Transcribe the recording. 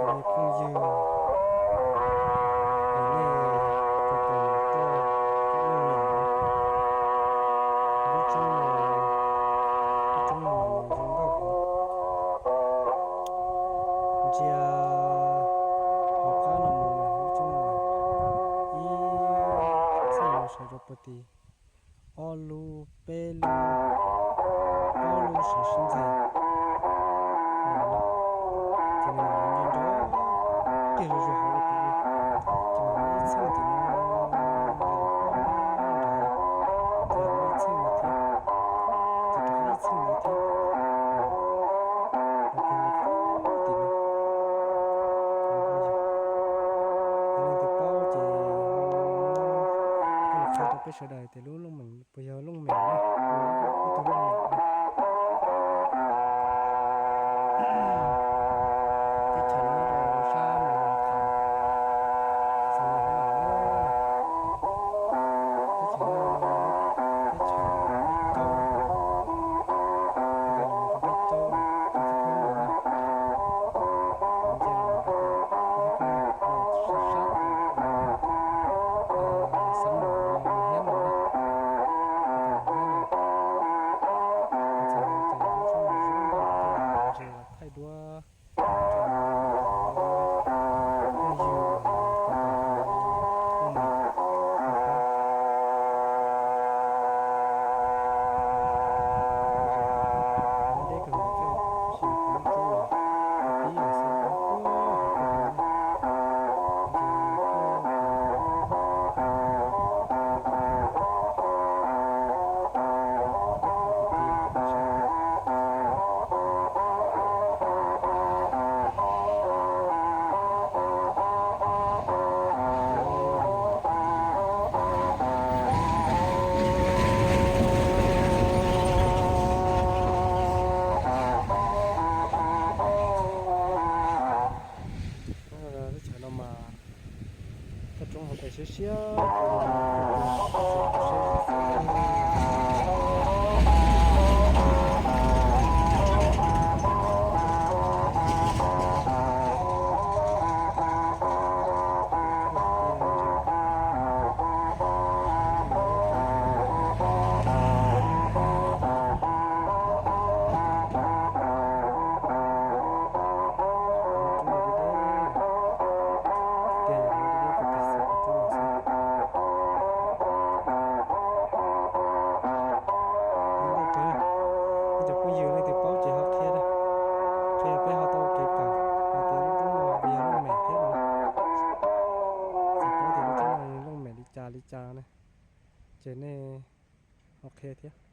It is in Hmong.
Phooj ywg, nej puas kam tuaj koom mloog lub roob no, lub roob no mas zoo nkauj heev. Ntsia hauv qab no mus lub roob no, ib txheej no sawv rau puag tim ob lub, peb lub, plaub lub sawv sib ntxaig. Ces nws mam li nco nco kiag zuj zus hauv lub pem, ces mam muaj ib txheej tim no, ces mam muaj ib txheej no thiab, ces rov qab ib txheej no thiab. Los kawg nkaus tim no, yog leej twg paub ces ho tuaj qhia rau peb sawv daws tias lub looj meem puas yog looj meem na, ib tug looj meem na. Teb chaws no rau sab Mes Kas, xeev Mes Kas na. Teb chaws no, teb chaws Caub, nce los rau peb Caub, nce los rau peb Caub, sab sab, xeev Mes Kas no hiab no na, hiab no. Txog no ces lub roob no zoo nkauj, thaij duab. Teb chaws no mas toj roob hauv pes siab siab. Ib cov phooj ywg leej twg paub ces ho qhia, qhia peb ho tau kev kawm hais tias lub roob no puas yog looj mem thiab no. Txawm paub tias lub roob no looj mem li cas li cas na, ces nej ho qhia thiab.